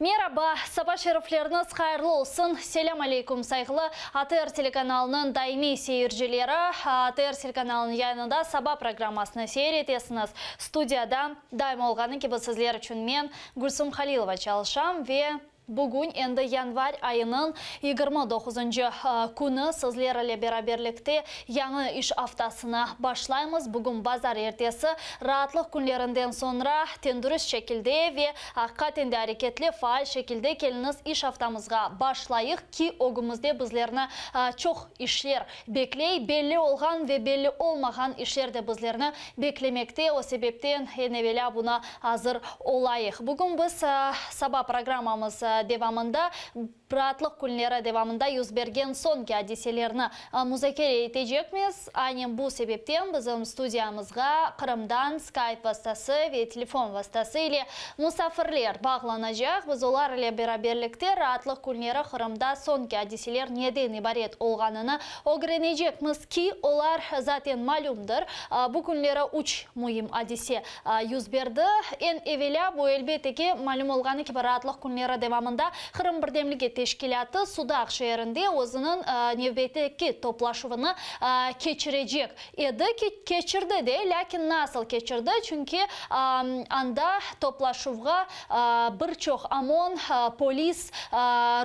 Meraba, saba şerifleriñiz hayırlı olsun! Selâm aleyküm, sayğılı ATR telekanalınıñ daimiy seyircileri! ATR telekanalınıñ yayınında Saba programmasını seyir etesiñiz. Studiyada, daima olğanı kibi, sizler içün men, Gülsum Halilova çalışam ve Bugün endi yanvar ayınıñ 29-ncı künü, sizler ile beraberlikte yañı iş aftasını başlaymız. Bugün bazar ertesi, raatlıq künlerinden soñra tendürist şekilde ve aqiqaten de areketli, faal şekilde keliñiz iş aftamızğa başlayıq ki, ögümizde bizlerni çoq işler bekley, belli olğan ve belli olmağan işler de bizlerni beklemekte, o sebepten eñ evelâ buna azır olayıq. Bugün biz saba programmamız devamında raatlıq künleri devamında yüz bergen soñki adiselerni muzakere etecekmiz. Aynen bu sebepten bizim studiyamızğa Qırımdan Skype vastası ve telefon vastası ile musafirler bağlanacaq. Biz olar ile beraberlikte raatlıq künleri Qırımda soñki adiseler neden ibaret olğanını ögrenecekmiz ki, olar zaten malümdir. Bu künleri üç müim adise yüz berdi. Eñ evelâ, bu, elbette ki, malüm olğanı kibi, raatlıq künleri devamında Qırım birdemligi teşkilâtı Sudaq şeerinde özüniñ nevbetteki toplaşuvını keçirecek edi ki, keçirdi de, lâkin nasıl keçirdi, çünki anda toplaşuvğa bir çoq OMON, polis,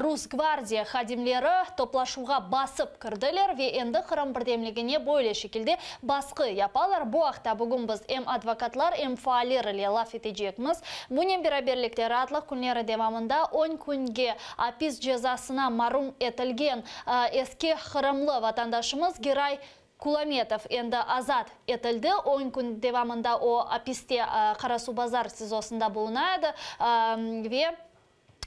Rusgvardiya hadimleri toplaşuvğa basıp kirdiler ve endi Qırım birdemligine böyle şekilde basqı yapalar. Bu aqta bugün biz em advokatlar, em faaller ile laf etecekmiz. Bunen beraberlikte raatlıq künleri devamında on künge apis cezasına marum etilgen eski qırımlı vatandaşımız Giray Kulametov endi azat etildi. On kün devamında o apiste Qarasuvbazar SİZOsında buluna edi ve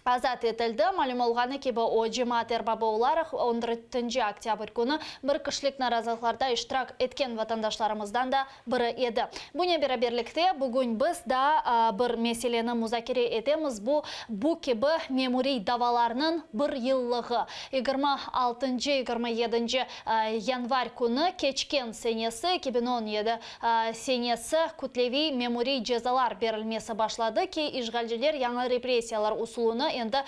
azat etildi. Malüm olğanı kibi, o cemaat erbabı olaraq on dörtünci oktâbr künü bir kişilik narazılıqlarda iştirak etken vatandaşlarımızdan da biri edi. Bunen beraberlikte, bugün biz daa bir meseleni muzakere etemiz, bu, bu kibi memuriy davalarnıñ bir yıllığı, 26-ncı, 27-nci yanvar künü keçken senesi, 2017 senesi, kütleviy memuriy cezalar berilmesi başladı ki, işğalciler yañı repressiyalar usulını endi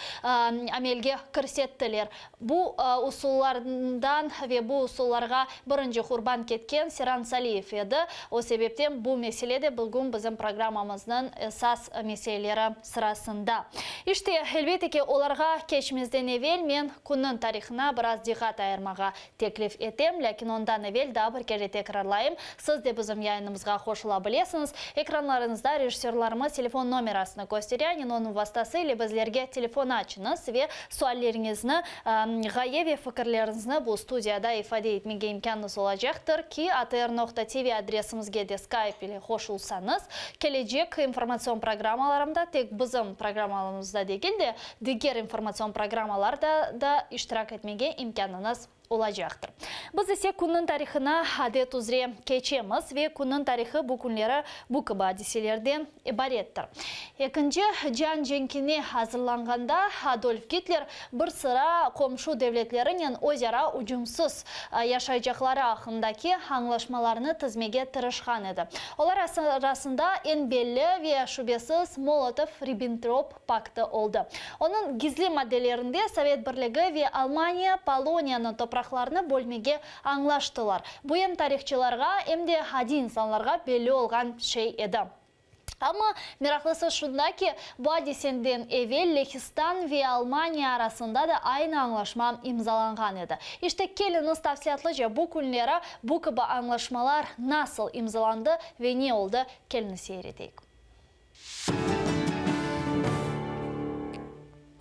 amelge kirsettiler. Bu usullardan ve bu usullarğa birinci qurban ketken Seyran Saliyev edi. O sebepten bu mesele de bugün bizim programmamıznıñ esas meseleleri sırasında. İşte, elbette ki, olarğa keçmezden evel men künniñ tarihına biraz diqqat ayırmağa teklif etem. Lâkin ondan evel daa bir kere tekrarlayım, siz de bizim yayınımızğa qoşula bilesiñiz. Ekranlarıñızda rejissörlarımız telefon nomerasını köstere, aynen onıñ vastası ile bizlerge telefon açıñız ve sualleriñizni, ğaye ve fikirleriñizni bu studiyada ifade etmege imkânıñız olacaqtır ki, atr noqta tv adresimizge de Skype ile qoşulsañız, kelecek informatsion programmalarımda, tek bizim programmalarımızda degil de, diger informatsion programmalarda da iştirak etmege imkânıñız olacaqtır. Biz ise künniñ tarihına adet üzre keçemiz ve künniñ tarihı bu künleri bu kibi adiselerden ibarettir. Ekinci cian cenkine azırlanğanda Adolf Gitler bir sıra qomşu devletlerinen özara ucumsız yaşaycaqları aqqındaki añlaşmalarnı tizmege tırışqan edi. Olar arasında eñ belli ve şübesiz Molotov-Ribbentrop paktı oldı. Onıñ gizli maddelerinde Sovet Birligi ve Almaniya Poloniyanıñ topraqlarını bölmege añlaştılar. Bu em tarihçılarğa, em de adiy insanlarğa belli olğan şey edi. Amma meraqlısı şunda ki, bu adisenden evel Lehistan ve Almaniya arasında da aynı añlaşma imzalanğan edi. İşte, keliñiz tafsilâtlıca bu künleri bu kibi añlaşmalar nasıl imzalandı ve ne oldı, keliñiz seyir eteyik.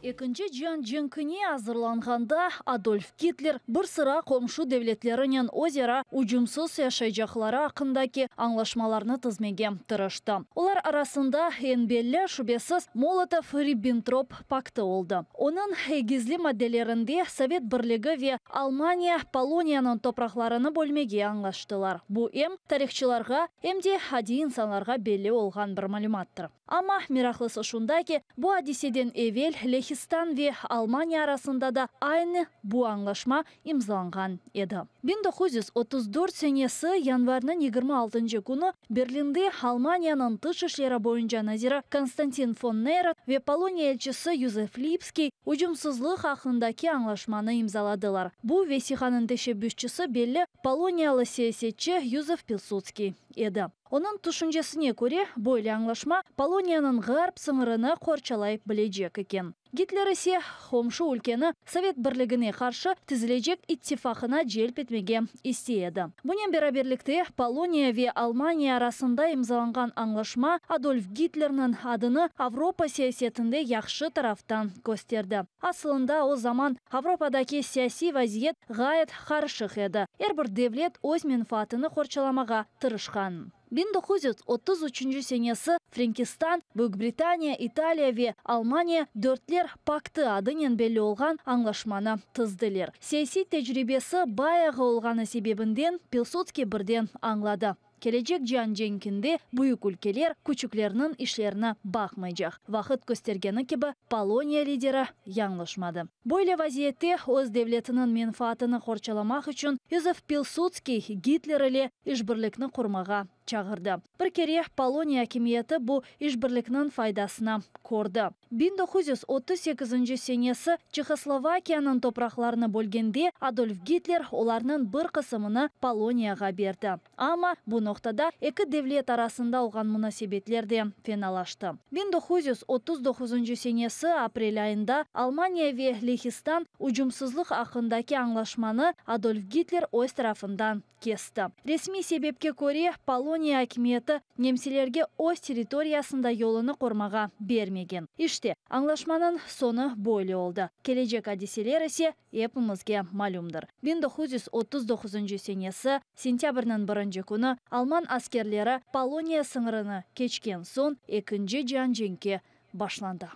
Ekinci cian cenkine azırlanğanda Adolf Gitler bir sıra qomşu devletlerinen özara ucumsız yaşaycaqları aqqındaki añlaşmalarnı tizmege tırıştı. Olar arasında eñ belli, şübesiz, Molotov-Ribbentrop paktı oldı. Onıñ gizli maddelerinde Sovet Birligi ve Almaniya Poloniyanıñ topraqlarını bölmege añlaştılar. Bu em tarihçılarğa, em de adiy insanlarğa belli olğan bir malümattır. Amma meraqlısı şunda ki, bu adiseden evel Lehistan ve Almaniya arasında da aynı bu añlaşma imzalanğan edi. 1934 senesi yanvarniñ 26 künü Berlinde Almaniyanıñ tış işleri boyunca naziri Konstantin fon Neyrath ve Poloniya elçisi Yuzef Lipskiy ucumsızlıq aqqındaki añlaşmanı imzaladılar. Bu vesiqanıñ teşebbüsçisi belli poloniyalı siyasetçi Yuzef Pilsudskiy edi. Onıñ tüşüncesine köre, böyle añlaşma Poloniyanıñ ğarp sıñırını qorçalay bilecek eken. Gitler ise qomşu ülkeni Sovet Birligine qarşı tizilecek ittifaqına celp etmege istey edi. Bunen beraberlikte, Poloniya ve Almaniya arasında imzalanğan añlaşma Adolf Gitlerniñ adını Avropa siyasetinde yahşı taraftan kösterdi. Asılında, o zaman Avropadaki siyasiy vaziyet ğayet qarışıq edi, er bir devlet öz menfaatını qorçalamağa tırışqan. 1933 senesi Frenkistan, Büyük Britaniya, İtaliya ve Almaniya Dörtler paktı adınen belli olğan añlaşmanı tizdiler. Siyasiy tecribesi bayağı olğanı sebebinden Pilsudskiy birden añladı, kelecek cian cenkinde büyük ülkeler küçüklerniñ işlerini baqmaycaq. Vaqıt köstergeni kibi, Poloniya lideri yañlışmadı. Böyle vaziyette öz devletiniñ menfaatını qorçalamaq içün Yuzef Pilsudskiy Gitler ile işbirlikni qurmağa çağırdı. Bir kere Poloniya akimiyeti bu işbirlikniñ faydasını kördi. 1938 senesi Çehoslovakiyanıñ topraqlarını bölgende Adolf Gitler olarnıñ bir qısımını Poloniyağa berdi. Amma bu noqtada eki devlet arasında olğan munasebetler de fenalaştı. 1939 senesi aprel ayında Almaniya ve Lehistan ucumsızlıq aqqındaki añlaşmanı Adolf Gitler öz tarafından kesti. Resmiy sebepke köre, Poloniya akimiyeti nemselerge öz territoriyasında yolunı qurmağa bermegen. İşte, añlaşmanıñ soñu böyle oldı. Kelecek adiseler ise epimizge malümdir. 1939 senesi sentâbrniñ birinci künü alman askerleri Poloniya sıñırını keçken soñ Ekinci cian cenki başlandı.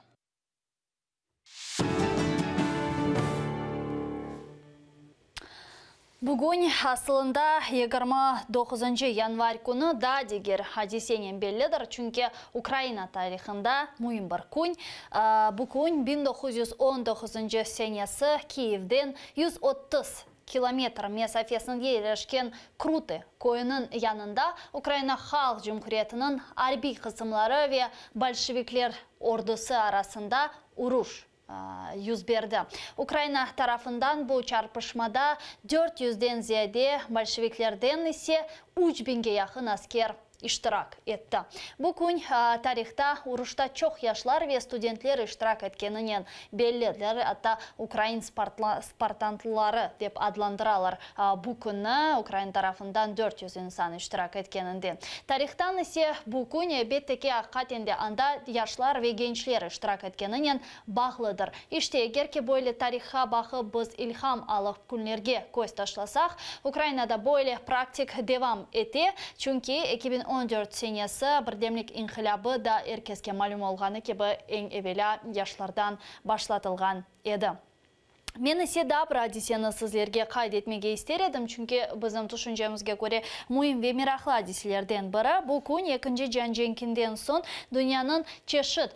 Bugün, asılında, 29 yanvar künü daa diger adisenen bellidir, çünki Ukraina tarihında müim bir kün. Bu kün 1919 senesi Kiyevden 130 kilometr mesafesinde yerleşken Krutı köyüniñ yanında Ukraina Halq Cumhuriyetiniñ arbiy qısımları ve bolşevikler ordusı arasında uruş yüz berdi. Ukraina tarafından bu çarpışmada 400-den ziyade, bolşeviklerden ise 3000-ge yaqın asker iştirak etti. Bu kün tarihta uruşta çoq yaşlar ve studentler iştirak etkeninen bellidir. Atta ukrain spartantlıları dep adlandıralar bu künni, ukrain tarafından 400 insan iştirak etkeninden. Tarihtan ise bu kün, elbette ki, aqiqaten de anda yaşlar ve gençler iştirak etkeninen bağlıdır. İşte, eger ki böyle tarihqa baqıp biz ilham alıp künlerge köz taşlasaq, Ukrainada böyle praktik devam ete, çünki 2014 senesi Birdemlik inqilâbı da er keske malüm olğanı kibi eñ evelâ yaşlardan başlatılğan edi. Men ise daa bir adiseni sizlerge qayd etmege ister edim, çünki bizim tüşüncemizge köre müim ve meraqlı adiselerden biri, bu kün Ekinci cian cenkinden soñ dünyanıñ çeşit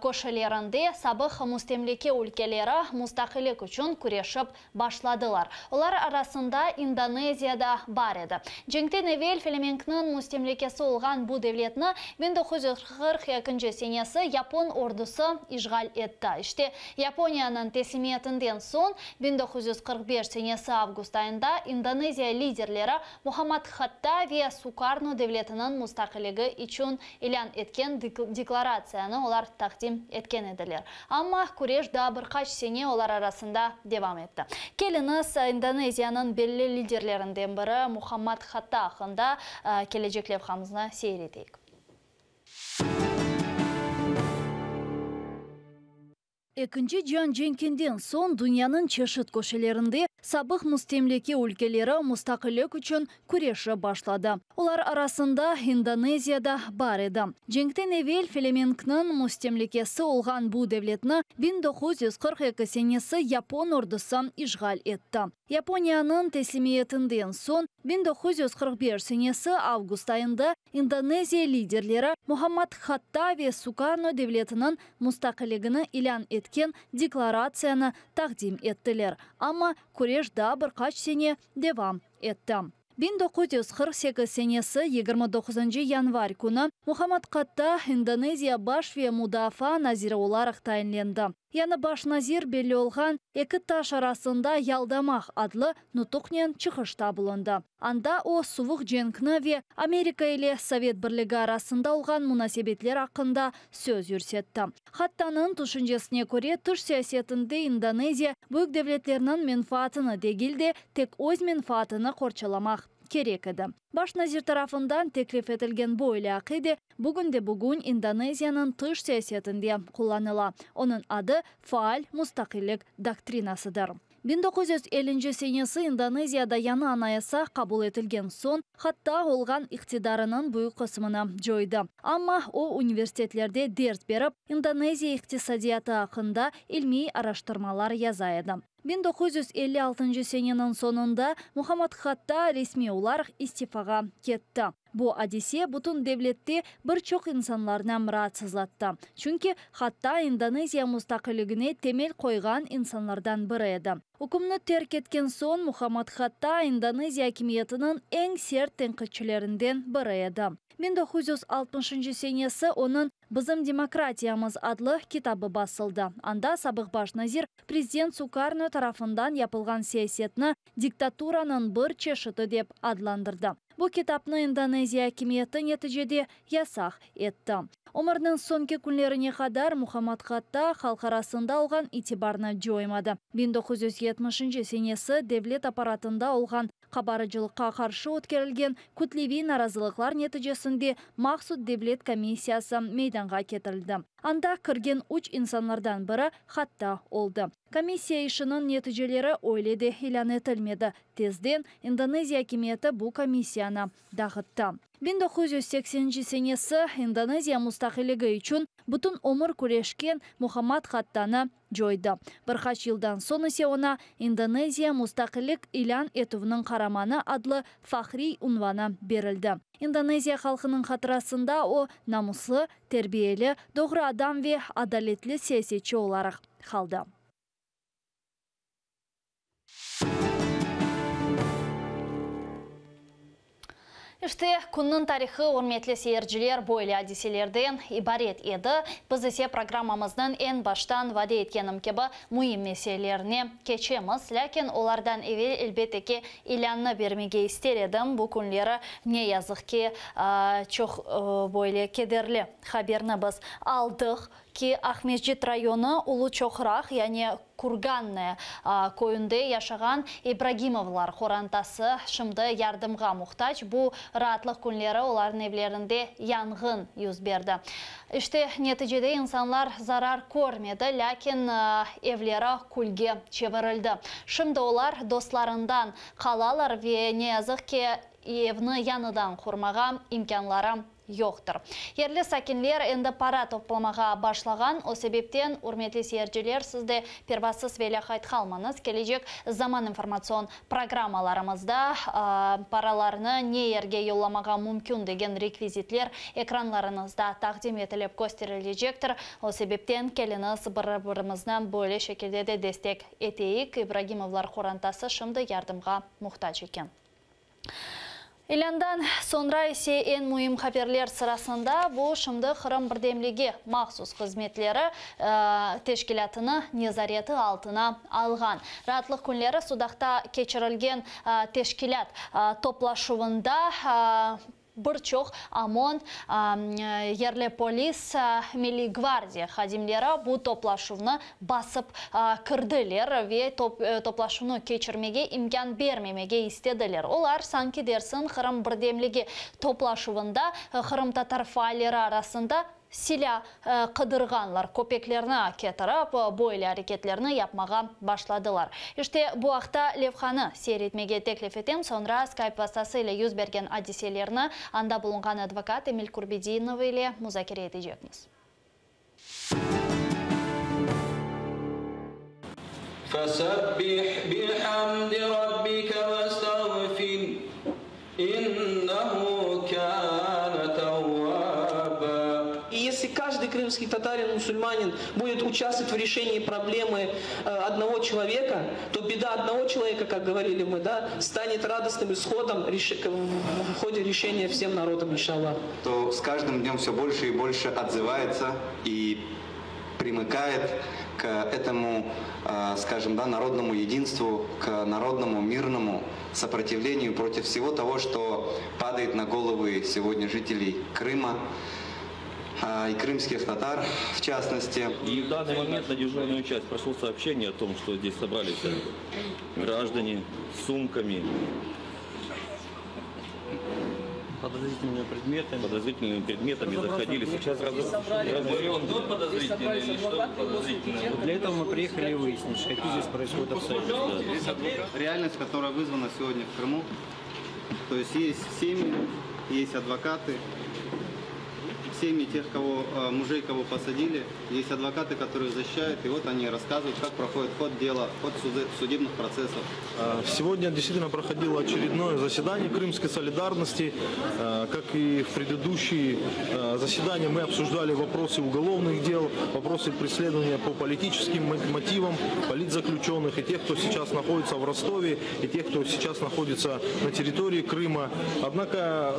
köşelerinde sabıq müstemleke ülkeleri mustaqillik içün küreşip başladılar. Olar arasında İndoneziya da bar edi. Cenkten evel Felemenkniñ müstemlekesi olğan bu devletni 1942 senesi yapon ordusı işğal etti. İşte, Yaponiyanıñ teslimiyetinden soñ, 1945 senesi avgust ayında İndoneziya liderleri Muhammad Hatta ve Sukarno devletiniñ mustaqilligi içün ilân etken deklaratsiyanı olar taqdim etken ediler. Amma küreş daa bir qaç sene olar arasında devam etti. Keliñiz, İndoneziyanıñ belli liderlerinden biri Muhammad Hatta aqqında kelecek levhamıznı seyir eteyik. Ekinci cian cenkinden soñ dünyanıñ çeşit köşelerinde sabıq müstemleke ülkeleri mustaqillik içün küreşi başladı. Olar arasında İndoneziya da bar edi. Cenkten evel Felemenkniñ müstemlekesi olğan bu devletni. 1942 senesi yapon ordusı işğal etti. Yaponiyanıñ teslimiyetinden soñ 1945 senesi avgust ayında İndoneziya liderleri Muhammad Hatta ve Sukarno devletiniñ mustaqilligini ilân etken deklaratsiyanı taqdim ettiler, amma küreş daa bir qaç sene devam etti. 1948 senesi 29 yanvar künü Muhammad Hatta İndoneziya baş ve mudafaa naziri olaraq tayinlendi. Yañı baş nazir belli olğan Eki taş arasında yaldamaq adlı nutuqnen çıqışta bulundı. Anda o, suvuq cenkni ve Amerika ile Sovet Birligi arasında olğan munasebetler aqqında söz yürsetti. Hattanıñ tüşüncesine köre, tış siyasetinde İndoneziya büyük devletlerniñ menfaatını degil de, tek öz menfaatını qorçalamaq kerek edi. Baş nazir tarafından teklif etilgen böyle aqide bugünde-bugün İndoneziyanıñ tış siyasetinde qullanıla. Onıñ adı Faal mustaqillik doktrinasıdır. 1950 senesi İndoneziyada yañı anayasa qabul etilgen soñ, Hatta olğan iqtidarınıñ büyük qısmını coydı. Amma o, universitetlerde ders berip, İndoneziya iqtisadiyatı aqqında ilmiy araştırmalar yaza edi. 1956 seneniñ soñunda Muhammad Hatta resmiy olaraq istifağa ketti. Bu adise bütün devlette bir çoq insanlarnı raatsızlattı, çünki Hatta İndoneziya mustaqilligine temel qoyğan insanlardan biri edi. Ükümni terk etken soñ Muhammad Hatta İndoneziya akimiyetiniñ eñ sert tenqitçilerinden biri edi. 1960 senesi onıñ Bizim demokratiyamız adlı kitabı basıldı. Anda sabıq baş nazir prezident Sukarno tarafından yapılğan siyasetni diktaturanıñ bir çeşiti dep adlandırdı. Bu kitapnı İndoneziya akimiyeti neticede yasaq etti. Ömürniñ soñki künlerine qadar Muhammad Hatta halq arasında olğan itibarnı coymadı. 1970 senesi devlet apparatında olğan Qabarcılıqqa qarşı ötkerilgen kütleviy narazılıqlar neticesinde mahsus devlet komissiyası meydanğa ketirildi. Anda kirgen üç insanlardan biri Hatta oldı. Komissiya işiniñ neticeleri öyle de ilân etilmedi. Tezden İndoneziya akimiyeti bu komissiyanı dağıttı. 1980 senesi İndoneziya mustaqilligi içün bütün ömür küreşken Muhammad Hattanı coydı. Bir qaç yıldan soñ ise oña İndoneziya mustaqillik ilân etüvniñ qaramanı adlı fahriy unvanı berildi. İndoneziya halqınıñ hatırasında o, namuslı, terbiyeli, doğru adam ve adaletli siyasetçi olaraq qaldı. İşte, künniñ tarihı, ürmetli seyirciler, böyle adiselerden ibaret edi. Biz ise programmamıznıñ eñ baştan vade etkenim kibi, müim meselelerine keçemiz. Lâkin olardan evel, elbette ki, ilânnı bermege ister edim. Bu künleri, ne yazıq ki, çoq böyle kederli haberni biz aldıq. Ki Aqmescit rayonı Ulu Çoqraq, yani Kurgannaya, köyünde yaşağan İbragimovlar qorantası şimdi yardımğa muhtac. Bu raatlıq künleri olarnıñ evlerinde yanğın yüz berdi. İşte, neticede insanlar zarar körmedi, lâkin evleri külge çevirildi. Şimdi olar dostlarından qalalar ve, ne yazıq ki, evni yañıdan qurmağa imkânları yoqtır. Yerli sakinler endi para toplamağa başlağan, o sebepten, ürmetli seyirciler, siz de pervasız ve lâqayt qalmañız, kelecek zaman informatsion programmalarımızda paralarnı ne yerge yollamağa mümkün degen rekvizitler ekranlarıñızda taqdim etilip kösterilecektir. O sebepten, keliñiz, bir-birimizni böyle şekilde de destek eteyik, İbragimovlar qorantası şimdi yardımğa muhtac eken. İlândan soñra ise eñ müim haberler sırasında bu şimdi Qırım birdemligi mahsus hızmetleri teşkilâtını nezareti altına alğan raatlıq künleri Sudaqta keçirilgen teşkilât toplaşuvında Bir çoq OMON, yerli polis, Milliy gvardiya hadimleri bu toplaşuvnı basıp kirdiler ve toplaşuvnı keçirmege imkân bermemege istediler. Olar, sanki dersiñ, Qırım birdemligi toplaşuvında qırımtatar faalleri arasında Silâ qıdırğanlar, köpeklerni ketirip, böyle areketlerni yapmağa başladılar. İşte, bu aqta levhanı seyir etmege teklif etem, soñra Skype vastası ile yüz bergen adiselerni anda bulunğan advokat Emil Kurbedinov ile muzakere etecekmiz. Fesebbih bihamdi rabbike vestağfir, innehu kâne tevvâbâ. И если каждый крымский татарин, мусульманин будет участвовать в решении проблемы одного человека, то беда одного человека, как говорили мы, да, станет радостным исходом в ходе решения всем народом, иншаллах. То с каждым днем все больше и больше отзывается и примыкает к этому, скажем, да, народному единству, к народному мирному сопротивлению против всего того, что падает на головы сегодня жителей Крыма и крымских татар в частности. И в данный момент на дежурную часть прошло сообщение о том, что здесь собрались граждане с сумками, Подозрительными предметами. Подозрительными предметами заходили. Сейчас разберем, кто подозрительный или что подозрительное. Вот для этого мы приехали выяснить, какие здесь происходят обстоятельства. Реальность, которая вызвана сегодня в Крыму. То есть есть семьи, есть адвокаты, семьи тех, кого, мужей, кого посадили, есть адвокаты, которые защищают, и вот они рассказывают, как проходит ход дела, ход судебных процессов. Сегодня действительно проходило очередное заседание Крымской солидарности. Как и в предыдущие заседания, мы обсуждали вопросы уголовных дел, вопросы преследования по политическим мотивам политзаключенных и тех, кто сейчас находится в Ростове, и тех, кто сейчас находится на территории Крыма. Однако,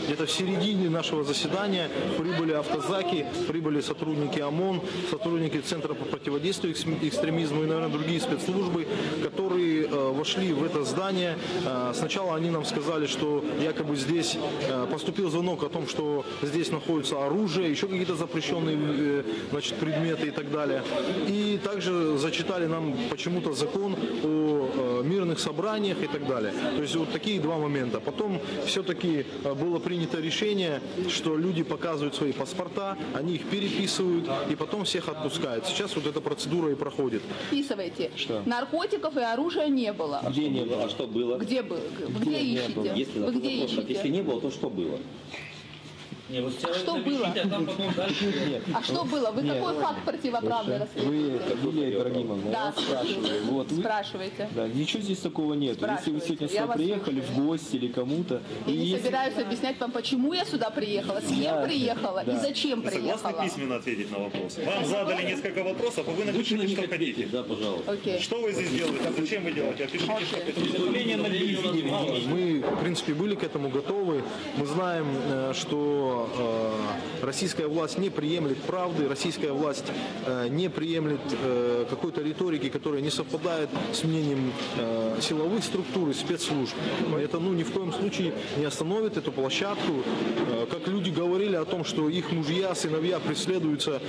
где-то в середине нашего заседания прибыли автозаки, прибыли сотрудники ОМОН, сотрудники Центра по противодействию экстремизму и, наверное, другие спецслужбы, которые вошли в это здание. Сначала они нам сказали, что якобы здесь поступил звонок о том, что здесь находится оружие, еще какие-то запрещенные предметы и так далее. И также зачитали нам почему-то закон о мирных собраниях и так далее. То есть вот такие два момента. Потом все-таки было принято решение, что люди показывают свои паспорта, они их переписывают и потом всех отпускают. Сейчас вот эта процедура и проходит. Вписывайте. Что? Наркотиков и оружия не было. Где не было? А что было? Где было? Вы где Где не ищете? было? Если Вы где вопрос, ищете? Если не было, то что было? Не, вот А что было? а там потом дальше. Нет. А что было? Вы Нет. какой факт противоправный Слушай, расследуете? Вы, Лилия Ибрагимовна, я Да, вас спрашиваю. Вот, вы Спрашивайте. Да, ничего здесь такого нет. Если вы Спрашивайте. сегодня Я сюда вас приехали в гости или кому-то, Я и не если собираюсь объяснять вам, почему я сюда приехала, с кем Да. приехала и Да. зачем Вы согласны приехала. письменно ответить на вопрос? Вам задали несколько вопросов, а вы Лучше напишите, на них что хотите. ответить, да, пожалуйста. Окей. Что вы здесь делаете? Зачем вы делаете? Опишите, что хотите. Преступление на бизнесе. Мы, в принципе, были к этому готовы. Мы знаем, что российская власть не приемлет правды, российская власть не приемлет какой-то риторики, которая не совпадает с мнением силовых структур и спецслужб. Это, ни в коем случае не остановит эту площадку. Как люди говорили о том, что их мужья, сыновья преследуются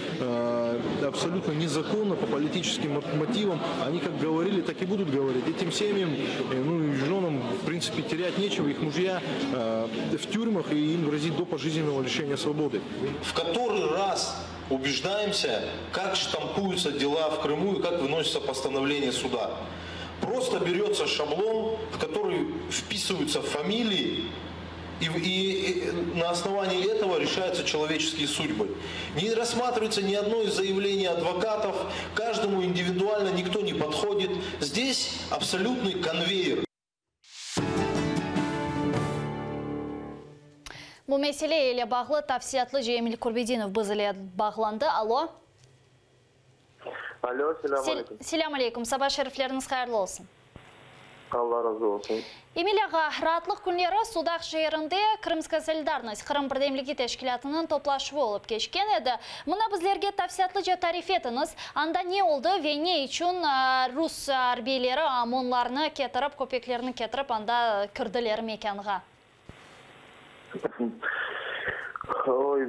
абсолютно незаконно по политическим мотивам, они как говорили, так и будут говорить. Этим семьям и женам, в принципе, терять нечего, их мужья в тюрьмах, и им грозит до пожизненного лишения свободы. В который раз убеждаемся, как штампуются дела в Крыму и как выносится постановление суда. Просто берется шаблон, в который вписываются фамилии, и на основании этого решаются человеческие судьбы. Не рассматривается ни одно из заявлений адвокатов, каждому индивидуально никто не подходит. Здесь абсолютный конвейер. Bu mesele ile bağlı tafsilâtlı Emil Kurbedinov biz ile bağlandı. Alo. Alo, selâm aleyküm. Selâm aleyküm. Saba şerifleriñiz hayırlı olsun. Allah razı olsun. Emil ağa, raatlıq künleri Sudaq şeerinde Крымская солидарность, Qırım birdemligi teşkilâtınıñ toplaşuvı olıp keçken edi. Mına bizlerge tafsilâtlıca tarif etiñiz. Anda ne oldı ve ne içün rus arbiyleri OMONlarnı ketirip, köpeklerini ketirip, anda kirdiler mekânğa? Ой,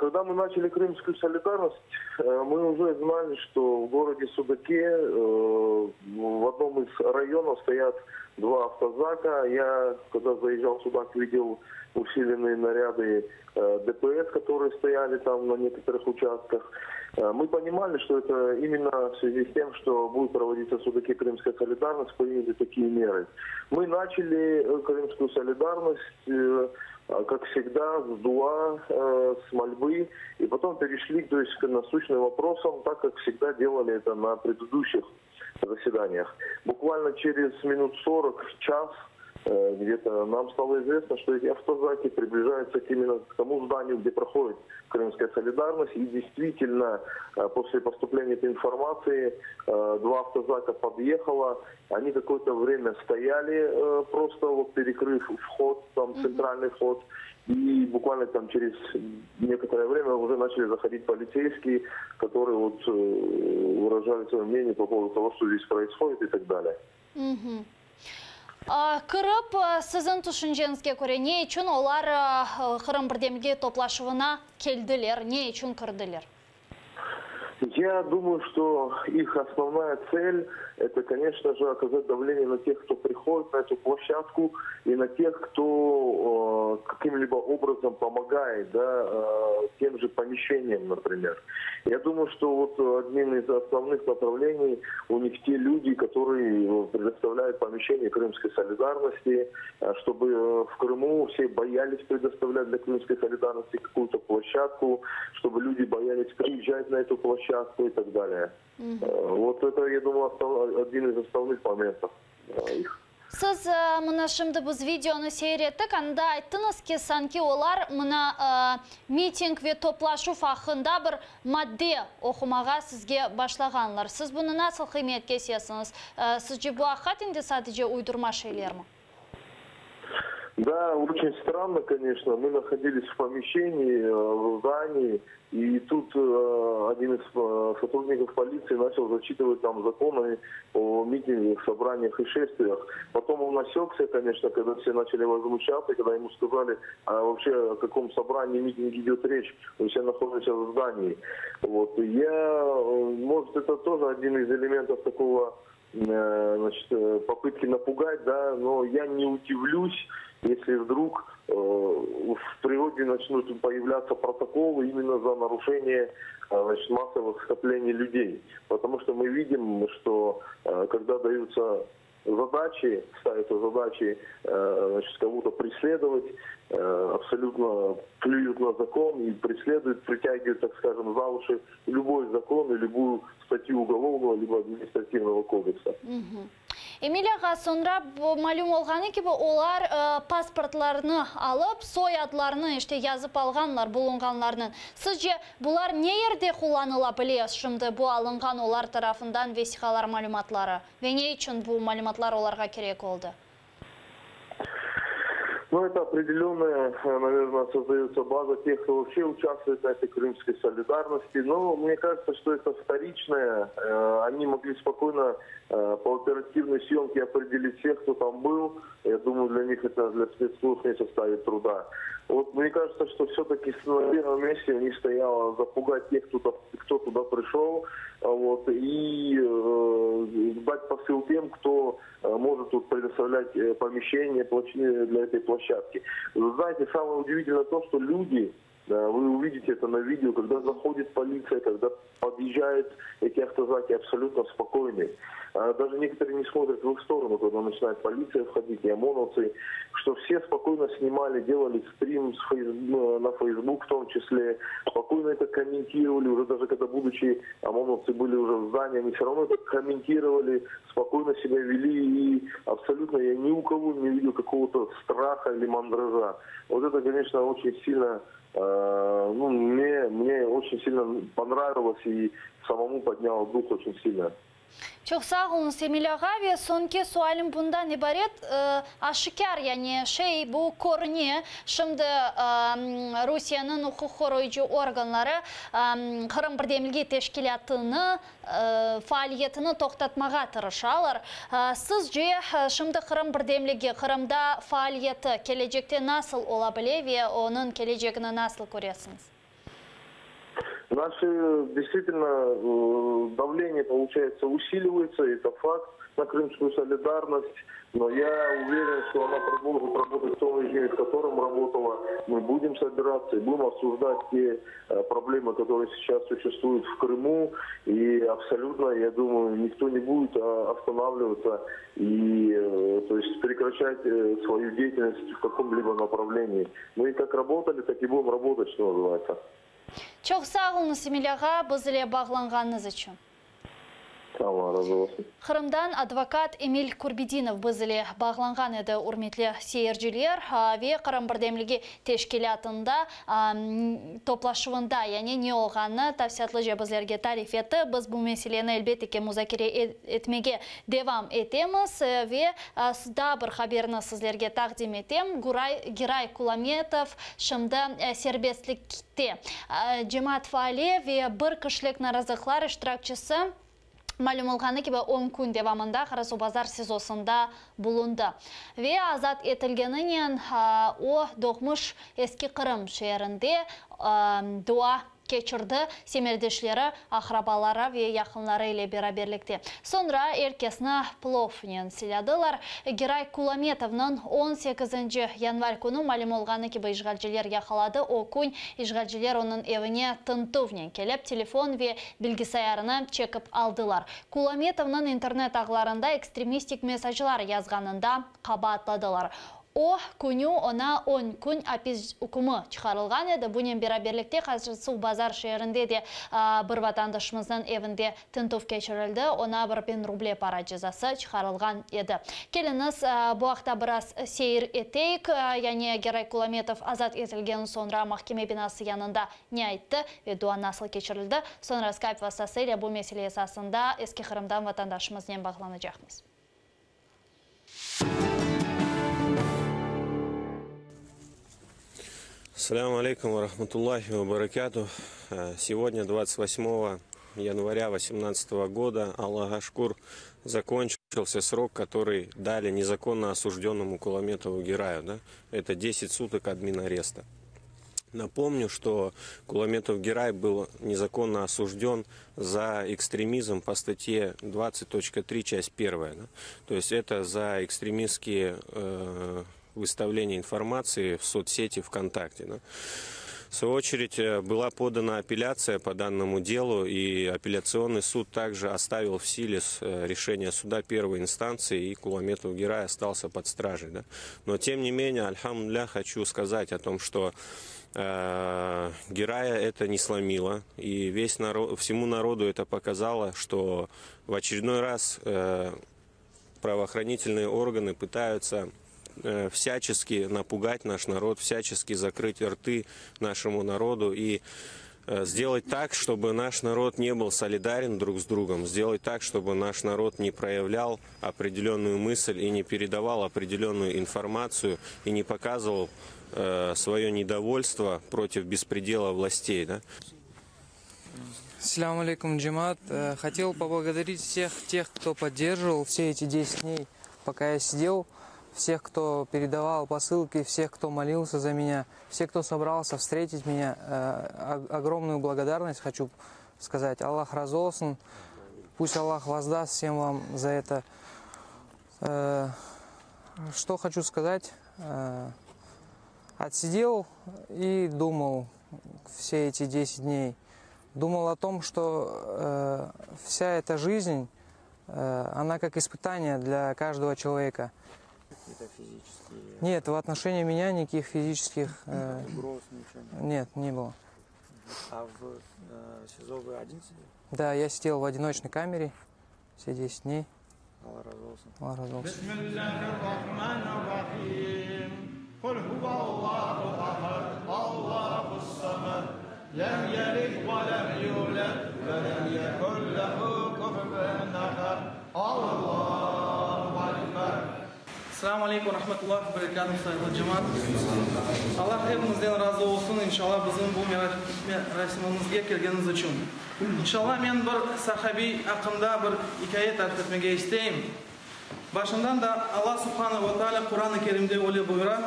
когда мы начали Крымскую солидарность, мы уже знали, что в городе Судаке в одном из районов стоят два автозака. Я, когда заезжал в Судак, видел усиленные наряды ДПС, которые стояли там на некоторых участках. Мы понимали, что это именно в связи с тем, что будет проводиться в Судаке Крымская солидарность, приняли такие меры. Мы начали Крымскую солидарность. как всегда, с дуа, с мольбы, и потом перешли то есть, к насущным вопросам, так как всегда делали это на предыдущих заседаниях. Буквально через минут 40, час, где-то нам стало известно, что эти автозаки приближаются именно к тому зданию, где проходит Крымская солидарность. И действительно, после поступления этой информации, два автозака подъехало. Они какое-то время стояли, просто вот перекрыв вход, там центральный вход. И буквально там через некоторое время уже начали заходить полицейские, которые вот выражали свое мнение по поводу того, что здесь происходит и так далее. Угу. Kirip, siziñ tüşünceñizge köre, ne içün olar Qırım birdemligi toplaşuvına keldiler, ne içün kirdiler? Я думаю, что их основная цель – это, конечно же, оказать давление на тех, кто приходит на эту площадку, и на тех, кто э, каким-либо образом помогает, да, э, тем же помещениям, например. Я думаю, что вот одним из основных направлений у них те люди, которые предоставляют помещение Крымской солидарности, э, чтобы в Крыму все боялись предоставлять для Крымской солидарности какую-то площадку, чтобы люди боялись приезжать на эту площадку и так далее. Угу. Вот это, я думаю, основ, один из основных моментов их. Siz mına şimdi biz videonı seyir ettik, anda ayttıñız ki, sanki olar mına miting ve toplaşuv aqqında bir madde oqumağa sizge başlağanlar. Siz bunı nasıl qıymet kesesiñiz? Sizce bu aqiqaten de sadece uydurma şeylermi? Да, очень странно, конечно. Мы находились в помещении, в здании, и тут один из сотрудников полиции начал зачитывать там законы о митингах, собраниях и шествиях. Потом он осекся, конечно, когда все начали возмущаться, когда ему сказали, а вообще о каком собрании, митинге идет речь, мы все находимся в здании. Вот. Я, может, это тоже один из элементов такого значит, попытки напугать, да, но я не удивлюсь, если вдруг э, в природе начнут появляться протоколы именно за нарушение значит, массовых скоплений людей. Потому что мы видим, что э, когда даются задачи, ставятся задачи значит, кого-то преследовать, абсолютно плюют на закон и преследуют, притягивают, так скажем, за уши любой закон и любую статью уголовного либо административного кодекса. Угу. Emil ağa, soñra malüm olğanı kibi, olar pasportlarını alıp, soyadlarını işte yazıp alğanlar bulunğanlarnıñ. Sizce bular ne yerde qullanıla bile şimdi bu alınğan olar tarafından vesiqalar malümatları? Ve ne içün bu malümatlar olarğa kerek oldı? Ну, это определенная, наверное, создается база тех, кто вообще участвует на этой крымской солидарности. Но мне кажется, что это вторичное. Они могли спокойно по оперативной съемке определить всех, кто там был. Я думаю, для них это, для спецслужб не составит труда. Вот мне кажется, что все-таки на первом месте у них стояло запугать тех, кто, кто туда пришел, вот, и э, дать посыл тем, кто может тут предоставлять помещение для этой площадки. Вы знаете, самое удивительное то, что люди, вы увидите это на видео, когда заходит полиция, когда подъезжают эти автозаки, абсолютно спокойны. Даже некоторые не смотрят в их сторону, когда начинает полиция входить, и ОМОНовцы, что все спокойно снимали, делали стрим с фейс, ну, на Facebook в том числе, спокойно это комментировали, уже даже когда будучи ОМОНовцы были уже в здании, они все равно это комментировали, спокойно себя вели, и абсолютно я ни у кого не видел какого-то страха или мандража. Вот это, конечно, очень сильно, ну, мне, мне очень сильно понравилось и самому подняло дух очень сильно. Çoq sağ oluñız, Emil ağa, ve soñki sualim bundan ibaret, aşikâr, yani şey bu körüne, şimdi Rusiyeniñ uquq qoruyıcı organları Qırım birdemligi teşkilâtını faaliyetini toqtatmağa tırışalar. Sizce, şimdi Qırım birdemligi Qırımda faaliyeti kelecekte nasıl ola bile ve onıñ kelecegini nasıl köresiñiz? Наши действительно давление. Давление, получается, усиливается, это факт на крымскую солидарность, но я уверен, что она продолжит работать в том режиме, в котором работала. Мы будем собираться и будем обсуждать те э, проблемы, которые сейчас существуют в Крыму. И абсолютно, я думаю, никто не будет а, останавливаться и э, то есть прекращать э, свою деятельность в каком-либо направлении. Мы как работали, так и будем работать, что называется. Çoq sağ oluñız, Emil ağa, biz ile bağlanğanıñız içün. Allah razı olsun. Qırımdan advokat Emil Kurbedinov biz ile bağlanğan edi, ürmetli seyirciler, ve Qırım birdemligi teşkilâtında toplaşuvında, yani ne olğanını tafsilâtlıca bizlerge tarif etti. Biz bu meseleni, elbette ki, muzakere etmege devam etemiz ve daa bir haberni sizlerge taqdim etem, Guray Giray Kulametov şimdi serbestlikte. Cemaat faali ve bir kişilik narazılıqlar iştirakçisi, malüm olğanı kibi, on kün devamında Qarasuvbazar SİZOsında bulundı. Ve azat etilgeninen o, doğmuş Eski Qırım şeerinde dua keçirdi, semerdeşleri, aqrabaları ve yaqınları ile beraberlikte. Soñra er kesni plovnen silâdılar. Giray Kulametovnıñ on sekizinci yanvar künü malüm olğanı kibi işğalciler yaqaladı. O kün işğalciler onıñ evine tıntuvnen kelip, telefon ve bilgisayarını çekip aldılar. Kulametovnıñ internet ağlarında ekstremistik mesajlar yazğanında qabaatladılar. O künü oña on kün apis ükümi çıqarılğan edi. Bunen beraberlikte Qarasuvbazar şeerinde de bir vatandaşımıznıñ evinde tintüv keçirildi, oña bir biñ ruble para cezası çıqarılğan edi. Keliñiz, bu aqta biraz seyir eteyik. Yani Geray Kulametov azat etilgen soñra mahkeme binası yanında ne ayttı ve dua nasıl keçirildi? Soñra Skype vastası ile bu mesele esasında Eski Qırımdan vatandaşımıznen bağlanacaqmız. Selâmu aleykum ve rahmetullahi ve berekâtuh. Сегодня, 28 января 2018 года, Allağa şükür, закончился срок, который дали незаконно осужденному Куламетову Гераю. Да? Это 10 суток админ ареста. Напомню, что Куламетов Герай был незаконно осужден за экстремизм по статье 20.3, часть 1. Да? То есть это за экстремистские э, выставления информации в соцсети ВКонтакте. Да? В свою очередь э, была подана апелляция по данному делу, и апелляционный суд также оставил в силе э, решение суда первой инстанции, и Куламетов Герай остался под стражей. Да? Но тем не менее, альхамдулиллях, хочу сказать о том, что э, Герая это не сломило, и весь народ, всему народу это показало, что в очередной раз э, правоохранительные органы пытаются э, всячески напугать наш народ, всячески закрыть рты нашему народу и э, сделать так, чтобы наш народ не был солидарен друг с другом, сделать так, чтобы наш народ не проявлял определенную мысль и не передавал определенную информацию и не показывал э, свое недовольство против беспредела властей. Да? Селям алейкум, джемаат. Э, хотел поблагодарить всех тех, кто поддерживал все эти 10 дней, пока я сидел, всех, кто передавал посылки, всех, кто молился за меня, всех, кто собрался встретить меня. Э, огромную благодарность хочу сказать. Allah razı olsun. Пусть Аллах воздаст всем вам за это. Э, что хочу сказать. Отсидел и думал все эти 10 дней. Думал о том, что э, вся эта жизнь, э, она как испытание для каждого человека. Какие-то физические? Нет, в отношении меня никаких физических... Э, Угроз, ничего нет? Нет, не было. А в э, СИЗО вы один сидели? Да, я сидел в одиночной камере все 10 дней. Allah razı olsun. Allah razı olsun. بسم الله الرحمن الرحيم قل هو الله أحد الله الصمد لم يلد ولم يولد ولم يكن له كفوا أحد الله أكبر Selâm aleyküm rahmetullahi berekâtuh sayğılı cemaat. Allah epimizden razı olsun, inşallah, bizim bu merasimimizge kelgeniñiz içün. İnşallah, men bir sahabiy aqqında bir ikâye tarif etmege isteyim. Başından da Allah subhane ve teala Quran-ı Kerimde öyle buyura,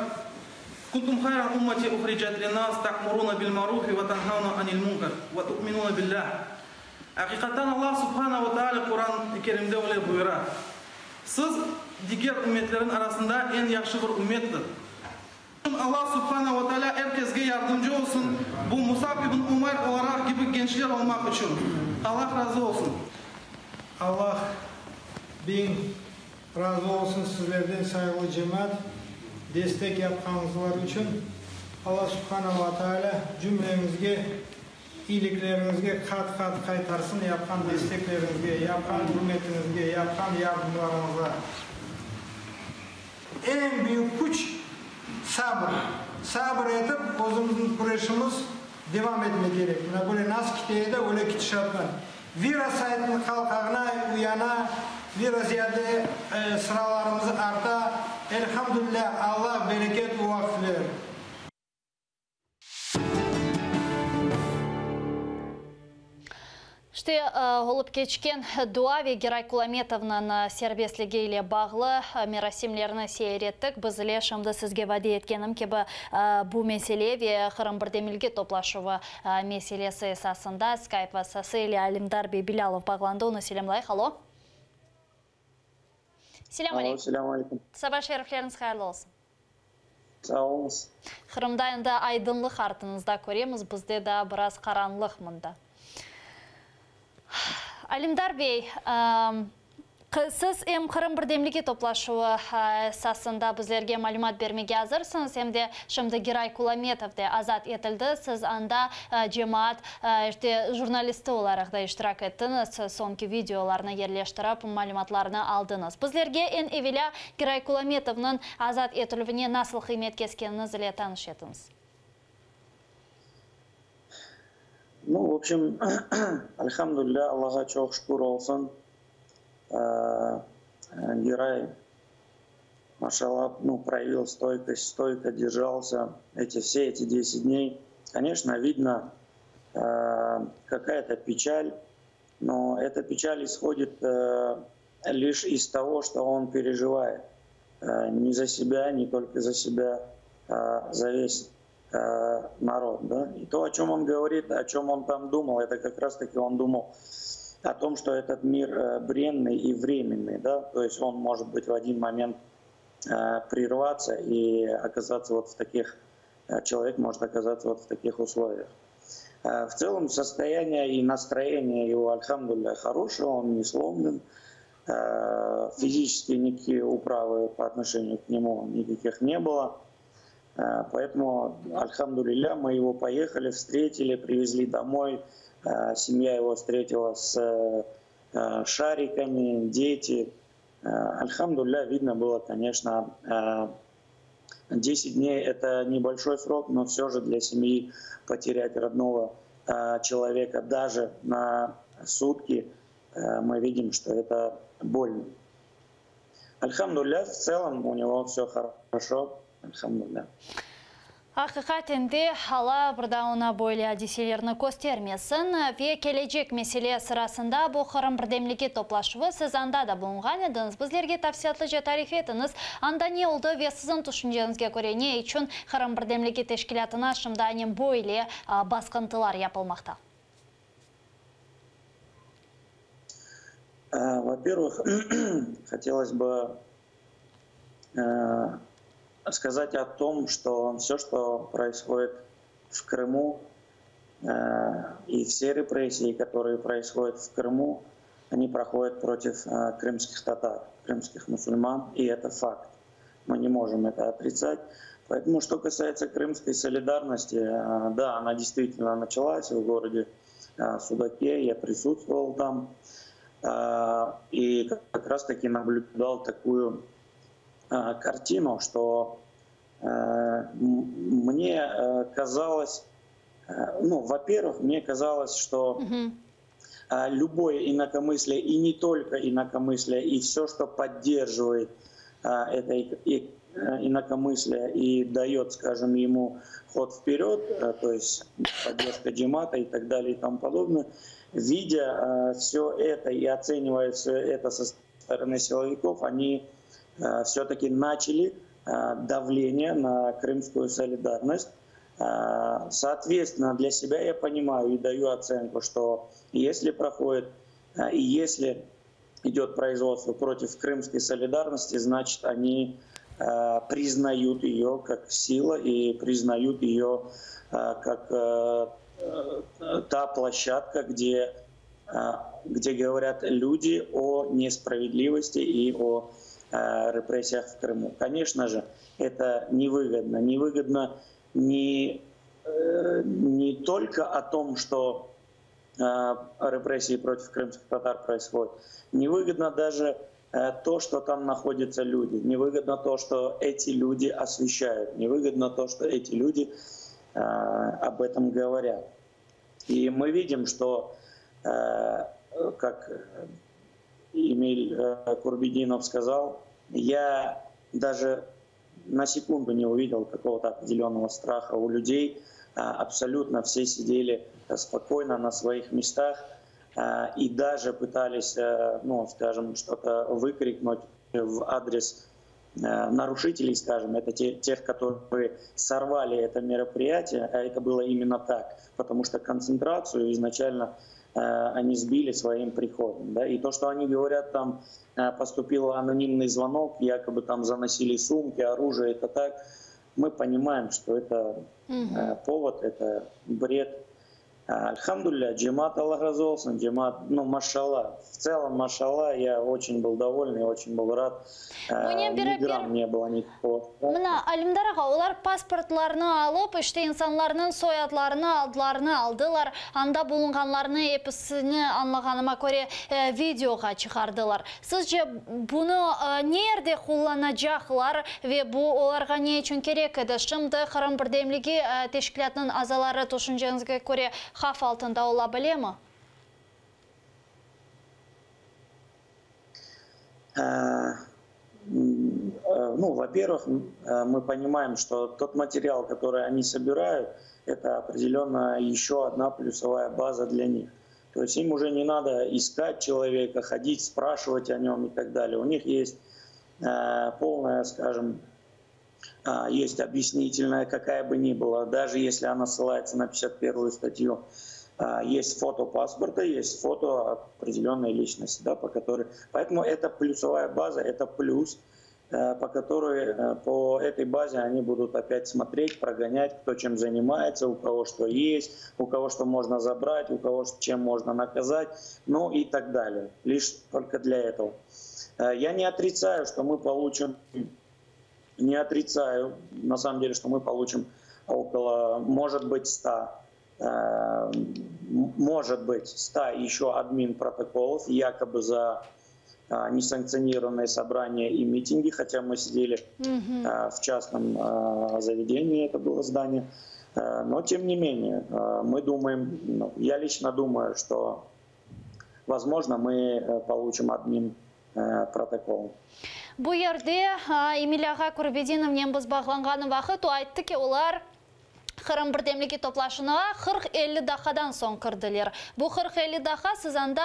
كنتم خير أمة أخرجت للناس تأمرون بالمعروف وتنهون عن المنكر وتؤمنون بالله. Aqiqattan Allah subhana ve teala Quran-ı Kerimde öyle buyura, Siz, diger ümmetlerniñ arasında eñ yahşı bir ümmettir. Allah subhana ve teala er kesge yardımcı olsun, bu Musab ibn Umayr olaraq kibi gençler olmaq içün. Allah razı olsun. Allah biñ razı olsun sizlerden sayğılı cemaat, destek yapqanıñızlar içün. Allah subhana ve teala cümleñizge İyilikleriñizge qat-qat qaytarsın, yapqan destekleriñizge, yapqan ürmetiñizge, yapqan yardımlarıñızğa. Eñ büyük küç, sabır. Sabır etip, özümizniñ küreşimiz devam etmek kerek. Mına böyle nasıl kite edi, öyle ketişatman. Vira saytınıñ qalqağına uyana, vira ziyade sıralarımız arta. Elhamdülilâ, Alla bereket vaqıt verir. İşte, olıp keçken dua ve Giray Kulametovnıñ serbestligi ile bağlı merasimlerni seyir ettik. Biz ile şimdi sizge vade etkenim kibi, bu mesele ve Qırım birdemligi toplaşuvı meselesi esasında Skype vasıtası ile Alimdar bey Bilâlov bağlandı. Onı selâmlayıq. Alo. Selâm aleyküm. Selâm aleyküm. Saba şerifleriñiz hayırlı olsun. Sağ oluñız. Qırımda endi aydınlıq artıñızda köremiz, bizde daa biraz qaranlıq mında. Alimdar bey, siz em Qırım birdemligi toplaşuvı esasında bizlerge malümat bermege azırsıñız, em de şimdi Giray Kulametov de azat etildi, siz anda cemaat işte jurnalisti olaraq da iştirak ettiñiz, soñki videolarnı yerleştirip, malümatlarnı aldıñız. Bizlerge eñ evelâ Giray Kulametovnıñ azat etilüvine nasıl qıymet keskeniñiz ile tanış etiñiz. Nu, v obşem, elhamdülilâ, Allağa çoq şükür olsun, Giray, maşallah, nu, proyavil stoykost, stoyko держался эти все эти deset dney. Koneçno, vidno, kakaya-to peçal, no eta peçal ishodit лишь из того, что он переживает. Не за себя, не только за себя, а за весь народ. Да? И то, о чем он говорит, о чем он там думал, это как раз-таки он думал о том, что этот мир бренный и временный. Да? То есть он может быть в один момент прерваться и оказаться вот в таких, человек может оказаться вот в таких условиях. В целом состояние и настроение его, альхамдулилля, хорошее, он не сломлен. Физически никакие управы по отношению к нему никаких не было. Поэтому, альхамдулилля, мы его поехали, встретили, привезли домой. Семья его встретила с шариками, дети. Альхамдулилля, видно было, конечно, 10 дней – это небольшой срок, но все же для семьи потерять родного человека даже на сутки, мы видим, что это больно. Альхамдулилля, в целом у него все хорошо. Альхамдулилля. Aqiqaten de, Alla bir daa oña böyle adiselerni köstermesin. Ve kelecek mesele sırasında bu Qırım birdemligi toplaşuvı, siz anda da bulunğan ediñiz, bizlerge tafsilâtlıca tarif etiñiz, anda ne oldı ve siziñ tüşünceñizge köre ne içün Qırım birdemligi teşkilâtına şimdi aynen böyle basqıntılar yapılmaqta? Во-первых, хотелось бы сказать о том, что все, что происходит в Крыму, и все репрессии, которые происходят в Крыму, они проходят против крымских татар, крымских мусульман, и это факт. Мы не можем это отрицать. Поэтому, что касается крымской солидарности, да, она действительно началась в городе Судаке, я присутствовал там, и как раз-таки наблюдал такую картину, что мне казалось, ну, во-первых, мне казалось, что любое инакомыслие, и не только инакомыслие, и все, что поддерживает это инакомыслие и дает, скажем, ему ход вперед, то есть поддержка джемата и так далее и тому подобное, видя все это и оценивая все это со стороны силовиков, они все-таки начали давление на крымскую солидарность. Соответственно, для себя я понимаю и даю оценку, что если проходит и если идет производство против крымской солидарности, значит, они признают ее как сила и признают ее как та площадка, где, где говорят люди о несправедливости и о репрессиях в Крыму. Конечно же, это невыгодно. Невыгодно не, не только о том, что репрессии против крымских татар происходят. Невыгодно даже то, что там находятся люди. Невыгодно то, что эти люди освещают. Невыгодно то, что эти люди об этом говорят. И мы видим, что, как Эмиль Курбединов сказал, я даже на секунду не увидел какого-то определенного страха у людей. Абсолютно все сидели спокойно на своих местах и даже пытались, ну, скажем, что-то выкрикнуть в адрес нарушителей, скажем, это те, тех, которые сорвали это мероприятие, а это было именно так, потому что концентрацию изначально они сбили своим приходом. Да? И то, что они говорят, там поступил анонимный звонок, якобы там заносили сумки, оружие, это так, мы понимаем, что это угу. повод, это бред. Альхамдулилля, cemaat Allah razı olsun, cemaat, ну, maşalla. В целом, maşalla, я очень был доволен и очень был рад. Ни грамм не было никакого. Mına, Alimdar ağa, olar pasportlarnı alıp, işte insanlarnıñ soyadlarını, adlarını aldılar, anda bulunğanlarnı episini, añlağanıma köre, videoğa çıqardılar. Sizce, bunı ne yerde qullanacaqlar ve bu olarğa ne içün kerek edi? Şimdi Qırım birdemligi teşkilâtınıñ azaları, tüşünceñizge köre, havf altında ola bilemi? Ну, во-первых, мы понимаем, что тот материал, который они собирают, это определенно еще одна плюсовая база для них. То есть им уже не надо искать человека, ходить, спрашивать о нем и так далее. У них есть полная, скажем, есть объяснительная, какая бы ни была, даже если она ссылается на 51 статью. Есть фото паспорта, есть фото определенной личности, да, по которой... Поэтому это плюсовая база, это плюс, по которой по этой базе они будут опять смотреть, прогонять, кто чем занимается, у кого что есть, у кого что можно забрать, у кого чем можно наказать, ну и так далее. Лишь только для этого. Я не отрицаю, что мы получим, не отрицаю, на самом деле, что мы получим около, может быть, 100, может быть, 100 еще админ протоколов, якобы за несанкционированные собрания и митинги, хотя мы сидели угу. в частном заведении, это было здание. Но тем не менее, мы думаем, ну, я лично думаю, что, возможно, мы получим админ протокол. Bu yerde Emil ağa Kurbedinovnen biz bağlanğan vaqıt o ayttı ki, olar Qırım birdemligi toplaşuvına 40-50 daqqadan soñ kirdiler. Bu 40-50 daqqa siz anda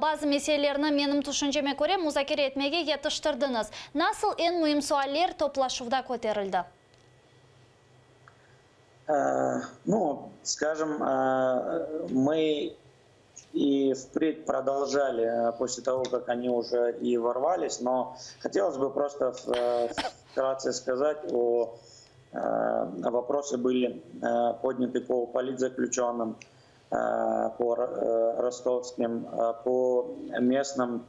bazı meselelerni, menim tüşünceme köre, muzakere etmege yetiştirdiñiz. Nasıl eñ müim sualler toplaşuvda köterildi? Ну, скажем, мы и впредь продолжали после того, как они уже и ворвались, но хотелось бы просто вкратце сказать о вопросы были подняты по политзаключенным, по ростовским, по местным,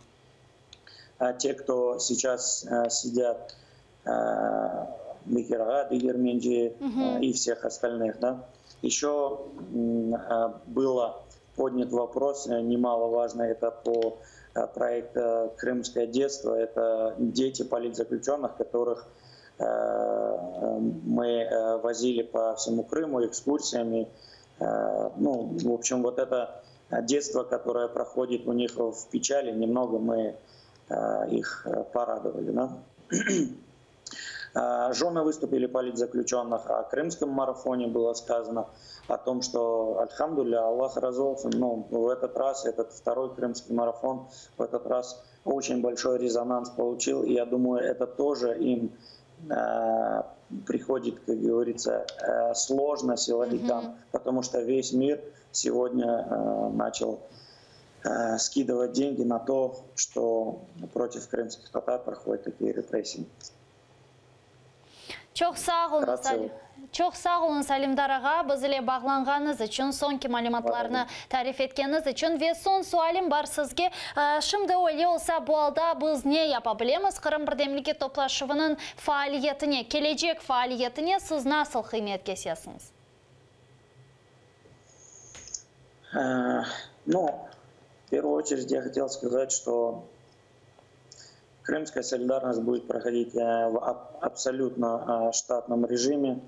те, кто сейчас сидят, Бекир ağa, Дегерменджи и всех остальных. Да? Еще было поднят вопрос, немаловажный, это по проекту «Крымское детство». Это дети политзаключенных, которых мы возили по всему Крыму экскурсиями. Ну, в общем, вот это детство, которое проходит у них в печали, немного мы их порадовали. Да? Жены выступили политзаключенных. О крымском марафоне было сказано, о том, что, альхамдулилля, Allah razı olsun, ну, в этот раз, этот второй крымский марафон, в этот раз очень большой резонанс получил. И я думаю, это тоже им приходит, как говорится, сложно силовикам, потому что весь мир сегодня начал скидывать деньги на то, что против крымских татар проходят такие репрессии. Çoq sağ oluñız, çoq sağ oluñız, Alimdar ağa, biz ile bağlanğanıñız içün, soñki malümatlarnı tarif etkeniñiz içün. Ve soñ sualim bar sizge. Şimdi öyle olsa, bu alda biz ne yapa bilemiz? Qırım birdemligi toplaşuvınıñ faaliyetine, kelecek faaliyetine siz nasıl qıymet kesesiñiz? Ну, в первую очередь я хотел сказать, что Крымская солидарность будет проходить в абсолютно штатном режиме.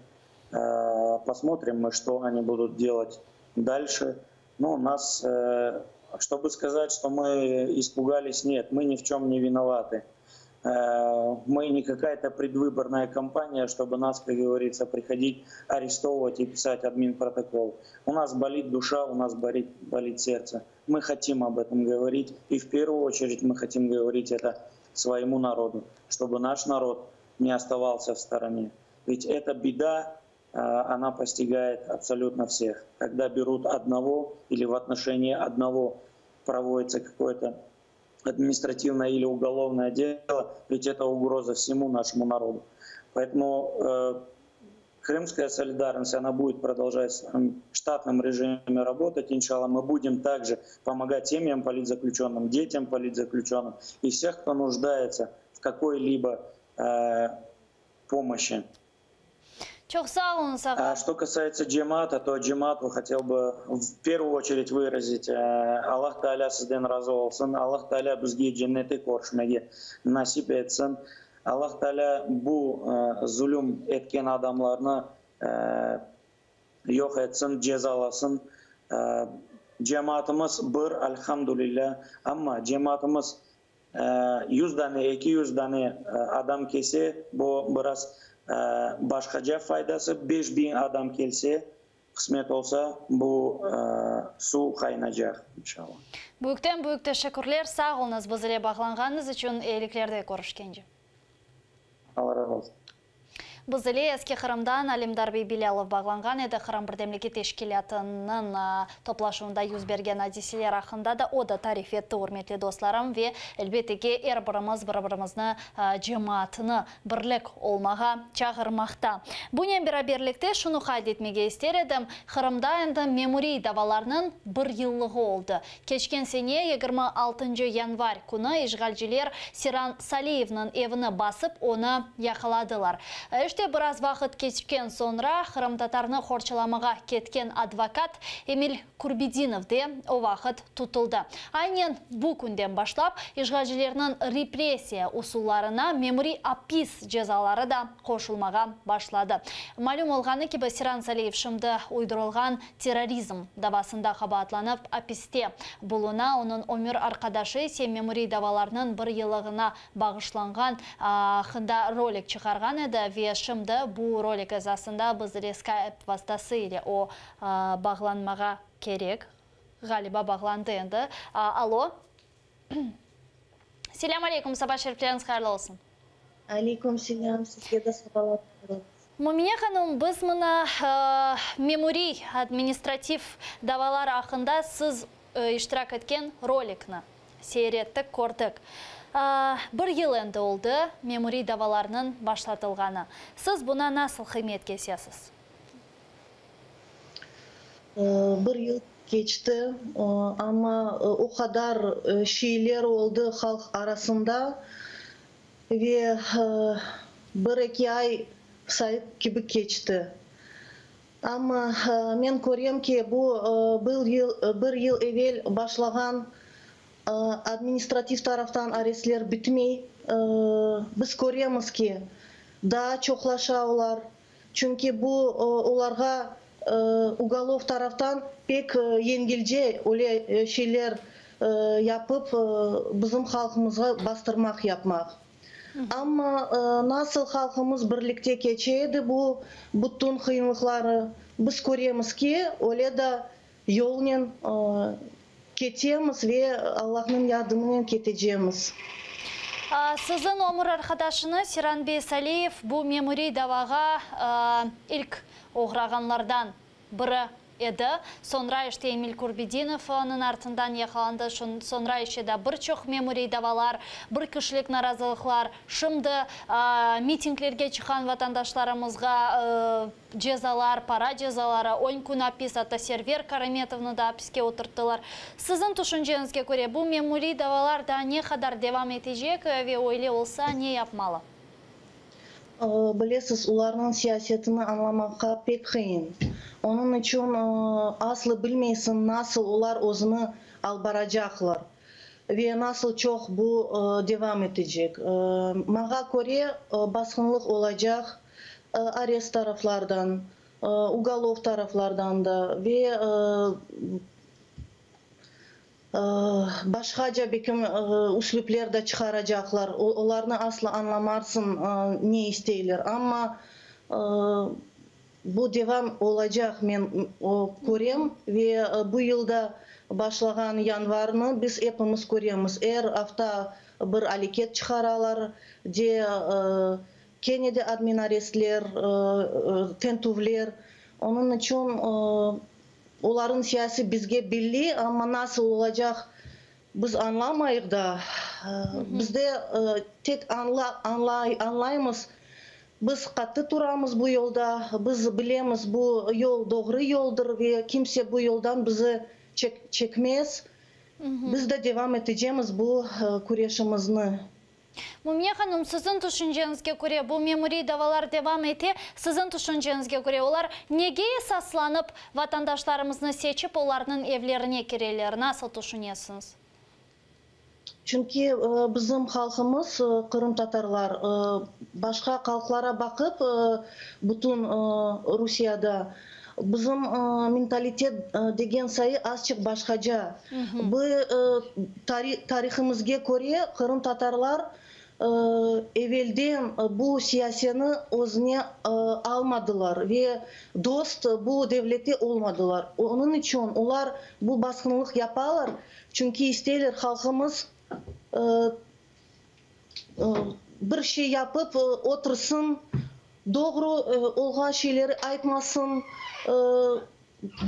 Посмотрим мы, что они будут делать дальше. Но нас, чтобы сказать, что мы испугались, нет, мы ни в чем не виноваты. Мы не какая-то предвыборная кампания, чтобы нас, как говорится, приходить арестовывать и писать админпротокол. У нас болит душа, у нас болит, болит сердце. Мы хотим об этом говорить, и в первую очередь мы хотим говорить это своему народу, чтобы наш народ не оставался в стороне. Ведь эта беда, она постигает абсолютно всех. Когда берут одного или в отношении одного проводится какое-то административное или уголовное дело, ведь это угроза всему нашему народу. Поэтому э, Крымская солидарность, она будет продолжать в штатном режиме работать, иншалла. Мы будем также помогать семьям политзаключенным, детям политзаключенным и всех, кто нуждается в какой-либо э, помощи. Çoq sağ oluñız, ağa. А что касается cemaata, то cemaatu хотел бы в первую очередь выразить. Allah Teala sizden razı olsun. Allah Teala bizge cennette körüşmege nasip etsin. Allah Teala bu zulüm etken adamlarnı yoq etsin, cezalasın. Cemaatımız bir, elhamdülillah. Amma cemaatımız 100 dane, 200 dane adam kelse, bu biraz başqaca faydası. 5000 adam kelse, qısmet olsa, bu suv qaynacaq, inşallah. Büyükten büyük teşekkürler. Sağ oluñız biz ile bağlanğanıñız içün. Eyiliklerde körüşkence. Allah razı olsun. Biz ile Eski Qırımdan Alimdar bey Bilâlov bağlanğan edi. Qırım birdemligi teşkilâtınıñ toplaşuvında yüz bergen adiseler aqqında da o da tarif etti, ürmetli dostlarım. Ve, elbette ki, er birimiz bir-birimizni, cemaatnı birlik olmağa çağırmaqta. Bunen beraberlikte şunı qayd etmege ister edim, Qırımda endi memuriy davalarnıñ bir yıllığı oldı. Keçken sene 26 yanvar künü işğalciler Seyran Saliyevniñ evini basıp, onı yaqaladılar. İşte, biraz vaqıt keçken soñra qırımtatarnı qorçalamağa ketken advokat Emil Kurbedinov de o vaqıt tutuldı. Aynen bu künden başlap işğalcilerniñ repressiya usullarına memuriy apis cezaları da qoşulmağa başladı. Malüm olğanı kibi, Seyran Saliyev şimdi uydurılğan terrorizm davasında qabaatlanıp apiste buluna, onıñ ömür arqadaşı ise memuriy davalarnıñ bir yıllığına bağışlanğan aqqında rolik çıqarğan edi ve şimdi bu rolik esasında bizle Skype vastası ile o bağlanmağa kerek, ğaliba bağlandı endi. Alo. Selâm aleyküm, saba şerifleriñiz hayırlı olsun. Aleyküm selâm, sizge de sabalar hayırlı. Mümine hanım, biz mına memuriy, administrativ, davalar aqqında siz iştirak etken rolikni seyir ettik, kördik. Bir yıl endi oldı memuriy davalarnıñ başlatılğanı. Siz buña nasıl qıymet kesesiz? Bir yıl keçti, amma o qadar şeyler oldı halq arasında ve bir-eki ay sayıp kibi keçti. Amma men körem ki, bu bir yıl evel başlağan administrativ taraftan arestler bitmey. Biz köremiz ki, daa çoqlaşa olar. Çünki bu olarğa ugolov taraftan pek yengilce öyle şeyler yapıp, bizim halqımızğa bastırmaq yapmaq. Amma nasıl halqımız birlikte keçe edi bu bütün qıyınlıqları, biz köremiz ki, öyle da yolnen ketemiz ve Allahnıñ yardımınen ketecemiz. Siziñ ömür arqadaşıñız Seyran bey Saliyev bu memuriy davağa ilk oğrağanlardan biri edi. Soñra işte Emil Kurbedinovnıñ artından yaqalandı. Soñra işte da bir çoq memuriy davalar, bir kişilik narazılıqlar, şimdi mitinglerge çıqqan vatandaşlarımızğa cezalar, para cezaları, on kün apis, atta Server Karametovnı da apiske oturttılar. Siziñ tüşünceñizge köre, bu memuriy davalar daa ne qadar devam etecek ve öyle olsa ne yapmalı? Bilesiz, olarnıñ siyasetini añlamaqqa pek qıyın. Onıñ içün aslı bilmeysiñ, nasıl olar özüni alıp baracaqlar ve nasıl çoq bu devam etecek. Maña köre, basqınlıq olacaq arest taraflardan, ugolov taraflardan da ve Başqaca bekim üslüpler de çıqaracaqlar. Olarnı asla añlamarsıñ, ne isteyler. Amma bu devam olacaq, men körem. Ve bu yıl da başlağan yanvarnı biz epimiz köremiz. Er afta bir aleket çıqaralar, de kene de adminarestler, tintüvler. Onıñ içün Olarnıñ siyasi bizge belli, amma nasıl olacaq biz añlamayıq da. Bizde tek añlaymız, biz qattı turamız bu yolda, biz bilemiz bu yol doğru yoldır ve kimse bu yoldan bizi çekmez. Biz de devam etecemiz bu küreşimizni. Mümine hanım, siziñ tüşünceñizge köre, bu memuriy davalar devam ete, siziñ tüşünceñizge köre, olar nege esaslanıp vatandaşlarımıznı seçip olarnıñ evlerine kireler, nasıl tüşünesiñiz? Çünki bizim halqımız, qırımtatarlar, başqa halqlara baqıp, bütün Rusiyada bizim mentalitet degen sayı azçıq başqaca. Bu tarihimizge köre, qırımtatarlar evelden bu siyaseni özüne almadılar ve dost bu devlete olmadılar. Onıñ içün olar bu basqınlıq yapalar, çünki isteyler halqımız bir şey yapıp otursın, doğru olğan şeyleri aytmasın,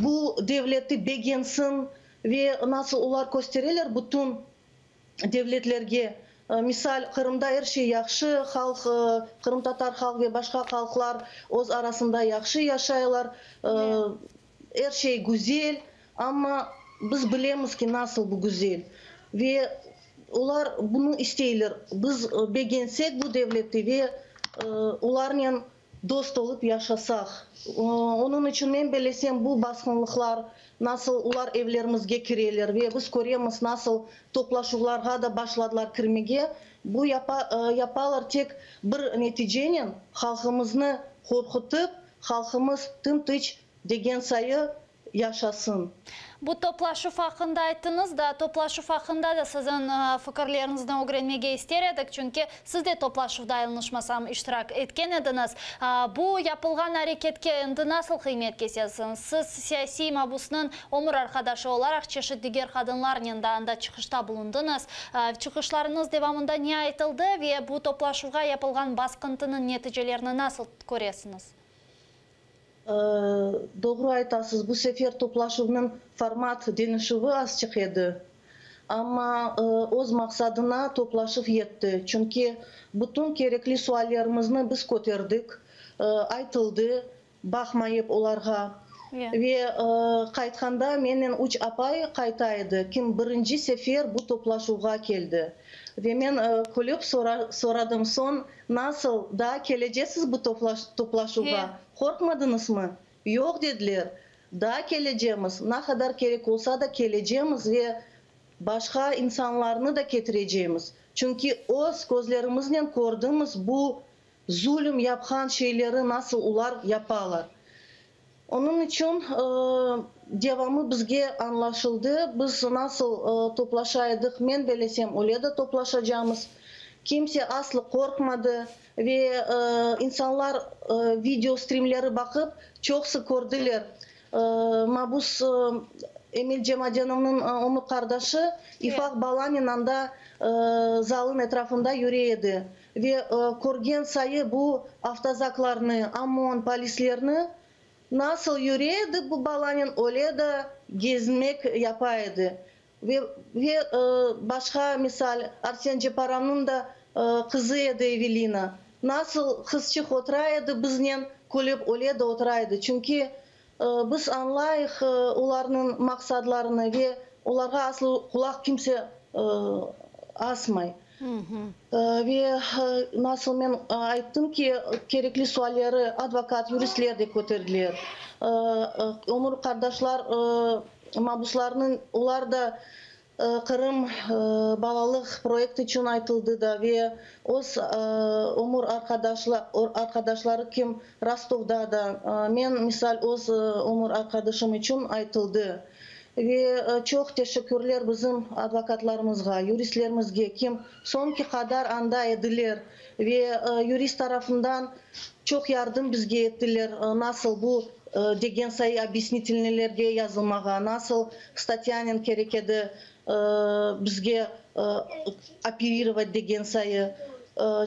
bu devleti begensin ve nasıl olar köstereler bütün devletlerge, misal, Qırımda er şey yahşı, halq, qırımtatar halq ve başqa halqlar öz arasında yahşı yaşaylar, er şey güzel, amma biz bilemiz ki, nasıl bu güzel ve olar bunı isteyler, biz begensek bu devleti ve olarnen dost olıp yaşasaq. Onıñ içün men bellesem, bu basqınlıqlar, nasıl olar evlerimizge kireler ve biz köremiz, nasıl toplaşuvlarğa da başladılar kirmege, bu yapalar tek bir neticenen, halqımıznı qorqutıp, halqımız tım-tıç degen sayı yaşasın. Bu toplaşuv aqqında ayttıñız da, toplaşuv aqqında da siziñ fikirleriñizni ögrenmege ister edik, çünki siz de toplaşuvda yañlışmasam iştirak etken ediñiz. Bu yapılğan areketke endi nasıl qıymet kesesiñiz? Siz siyasiy mabusnıñ ömür arqadaşı olaraq çeşit diger qadınlarnen da anda çıqışta bulundıñız. Çıqışlarıñız devamında ne aytıldı ve bu toplaşuvğa yapılğan basqıntınıñ neticelerini nasıl köresiñiz? Doğru aytasız, bu sefer toplaşuvnıñ format deñişüvi azçıq edi. Amma öz maqsadına toplaşuv yetti, çünki bütün kerekli suallerimizni biz köterdik, aytıldı, baqmayıp olarğa. Ve qaytqanda mennen üç apay qayta edi, kim birinci sefer bu toplaşuvğa keldi. Ve men külip soradım, soñ Nasıl, daa kelecesiz bu toplaşuvğa? Qorqmadıñızmı? Yoq, dediler. Daa kelecemiz, na qadar kerek olsa da kelecemiz ve başqa insanlarnı da ketirecemiz. Çünki öz közlerimiznen kördimiz bu zulüm yapqan şeyleri nasıl olar yapalar. Onıñ içün devamı bizge añlaşıldı, biz nasıl toplaşa edik, men belesem, öyle de toplaşacamız. Kimse aslı qorqmadı ve insanlar video strimleri baqıp, çoqsı kördiler, mabus. Emil Cemadenovnıñ ömür qardaşı ifaq balanen anda zalnıñ etrafında yüre edi ve körgen sayı bu avtozaklarnı, OMON, polislerni nasıl yüre edi bu balanen öyle de gezmek yapa edi. Ve ve başqa misal, Arsen Ceparavnıñ da qızı edi Evelina. Nasıl qızçıq otura edi biznen külip, öyle de otura edi. Çünki biz añlayıq olarnıñ maqsadlarını ve olarğa aslı qulaq kimse asmay. Ve nasıl men ayttım ki, kerekli sualleri advokat, yuristler de köterdiler. Ömür qardaşlar mabuslarnıñ, olar da Qırım balalıq proyekt içün aytıldı da ve öz ömür arqadaşları kim Rostovda da, men, misal, öz ömür arqadaşım içün aytıldı. Ve çoq teşekkürler bizim advokatlarımızğa, yuristlerimizge, kim soñki qadar anda ediler ve yurist tarafından çoq yardım bizge ettiler, nasıl bu degen sayı obyasnitelnıylerge yazılmağa, nasıl statyanen kerek edi bizge operirovat degen sayı.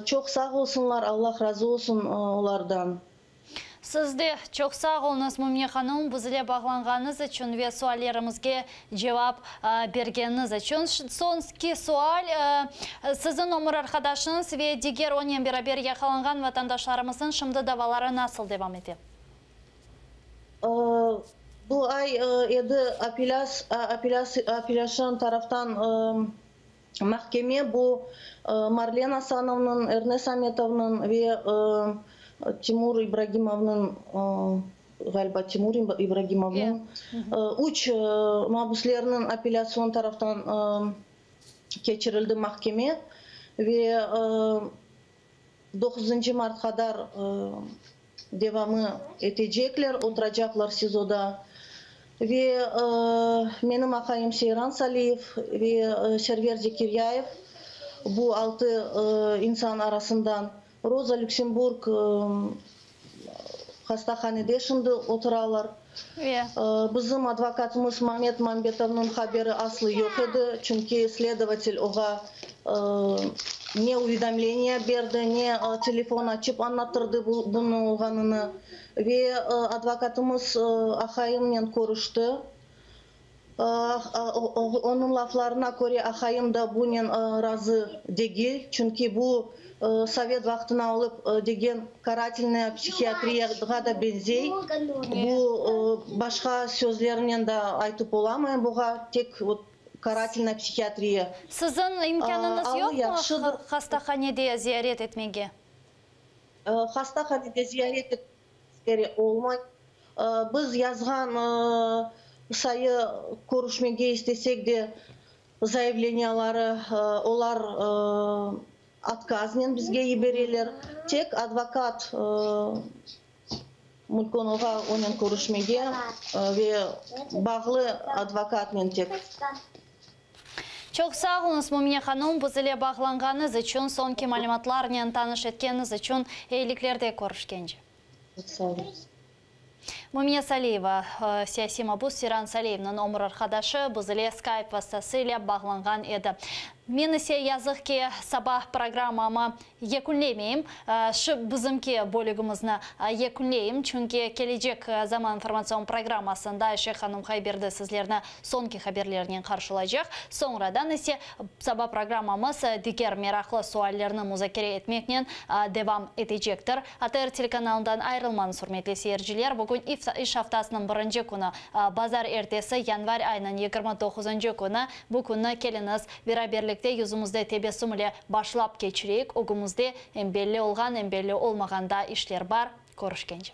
Çoq sağ olsunlar, Allah razı olsun olardan. Siz de çoq sağ oluñız, Mümine hanım, biz ile bağlanğanıñız içün ve suallerimizge cevap bergeniñiz içün. Soñki sual, siziñ ömür arqadaşıñız ve diger onen beraber yaqalanğan vatandaşlarımıznıñ şimdi davaları nasıl devam ete? Bu ay edi apellâsion taraftan mahkeme bu Marlen Asanovnıñ, Ernes Ametovnıñ ve Timur İbragimovnıñ, ğaliba Timur İbragimovnıñ, üç mabüslerniñ apellâsion taraftan keçirildi mahkeme ve Doquzıncı mart qadar devamı etecekler, oturacaqlar SİZOda. Ve menim aqayım Seyran Saliyev ve Server Zekiryayev, bu altı insan arasından Roza Lüksemburg hastahanede şimdi oturalar. Bizim advokatımız Mamet Mambetovnıñ haberi aslı yoq edi, çünki sledovatel oğa ne uvedomleniye berdi, ne telefon açıp añlattırdı bunıñ olğanını. Ve advokatımız aqayımnen körüşti. Onıñ laflarına köre, aqayım da bunen razı degil, çünki bu sovet vaqtına olıp degen karatelnaya psihiatriyağa da benzey. Bu başqa sözlernen de aytıp olamayım buğa, tek vot karatelnaya psihiatriya. Siziñ imkânıñız yoqmı hastahanede ziyaret etmege? Hastahanede ziyaret etmege olmay. Biz yazğan sayı körüşmege istesek de, zayavleniyaları olar otkaznen bizge yibereler. Tek advokat mümkün oğa onen körüşmege ve bağlı advokatnen tek. Çoq sağ oluñız, Mümine hanım, biz ile bağlanğanıñız içün, soñki malümatlarnen tanış etkeniñiz içün. Eyiliklerde körüşkence. Sağ oluñız. Mümine Saliyeva, siyasiy mabus Seyran Saliyevniñ ömür arqadaşı, biz ile Skype vastası ile bağlanğan edi. Men ise, yazıq ki, saba programmamı yekünlemeyim, şu bizimki bölügimizni yekünleyim, çünki kelecek zaman informatsion programmasında Ayşe hanım Hayberdi sizlerni soñki haberlernen qarşılaycaq. Soñradan ise saba programmamız diger meraqlı suallerni muzakere etmeknen devam etecektir. ATR telekanalından ayırılmañız, ürmetli seyirciler. Bugün iş aftasınıñ birinci künü, bazar ertesi, yanvar ayınıñ 29-ncı künü. Bu künni keliñiz, beraberlikte yüzümizde tebessüm ile başlap keçireyik. Ögümizde em belli olğan, em belli olmağan da işler bar. Körüşkence.